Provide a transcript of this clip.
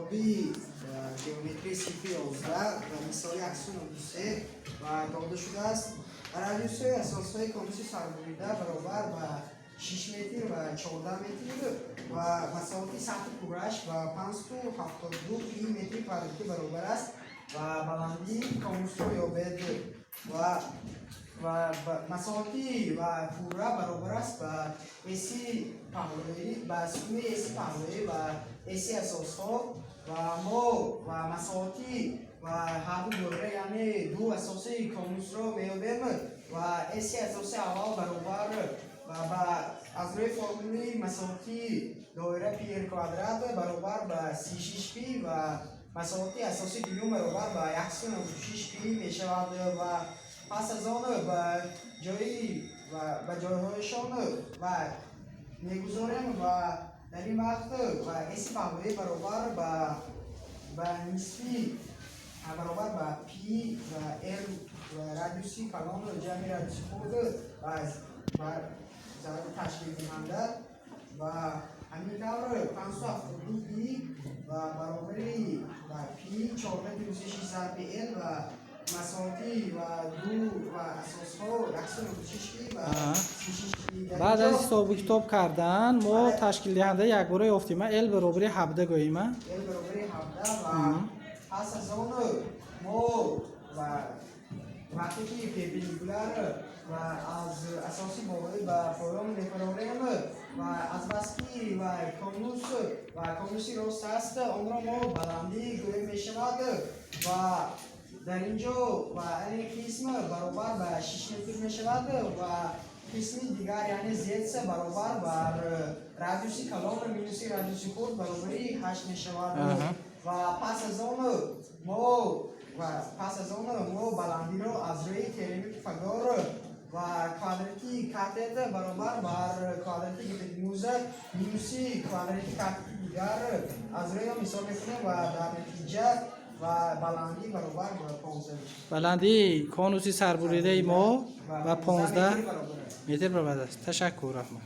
Китоби геометрии синфи 11 ва мисоли 193 ва дода шудааст: радиусҳои асосҳои конуси сарбурида баробар ба 6 метр ва 14 метр ва масоҳати сатҳи кураш ба 572 пи метри квадратӣ баробар аст ва баландии конусро ёбед. Ва масоҳати ва кура баробар аст ба эси паҳлӯӣ, ба сумми эси паҳлӯӣ ва эси асосҳо. Ва мо ва масоҳати ва ҳарду доира, яъне ду асоси конусро меёбем. Ва эси асоси аввал баробар ва ба аз рӯи формули масоҳати доира пи р квадрат баробар ба 36 пи ва масоҳати асоси дуюм баробар ба 196 пи мешавад. Ва пас аз он ба ҷои ва ба ҷойҳояшон ва мегузорем. Ва дар ин вақт ва эси паҳлӯӣ баробар ба нисфи баробар ба пи ва р ва радиуси калон ҷамъи радиуси хурд ва бар зарби ташкилдиҳанда. Ва ҳамин тавр 572 пи ва баробари ва пи 14 плюси 6 зарби л ва масоҳати ва ду ва асосҳо 196 пи ва 36 пи. Дар Баъд аз инҷо ҳисобу китоб кардан мо ташкилдиҳанда якбора ёфтем, л баробари 17 гӯем, а? Л баробари 17. Ва пас аз он мо ва вақте ки перпендикуляр ва аз асоси болоӣ ба поён мефарорем ва азбаски ва конус ва конуси рост аст, онро мо баландӣ гӯем мешавад. Ва дар ин ҷо ва ин қисм баробар ба 6 метр мешавад ва қисми дигар, яъне зс, баробар бар радиуси калон минуси радиуси хурд баробари 8 мешавад. Ва пас аз он мо баландиро аз рӯи теореми Пифагор ва квадрати катет баробар бар квадрати гипотенуза минуси квадрати катети дигар аз рӯи он ҳисоб мекунем ва дар натиҷа ва баландӣ баробар ба 15 мешавад. Баландии конуси сарбуридаи мо ба 15 15 метр баробар аст. Метр баробар аст. Ташаккур, раҳмат.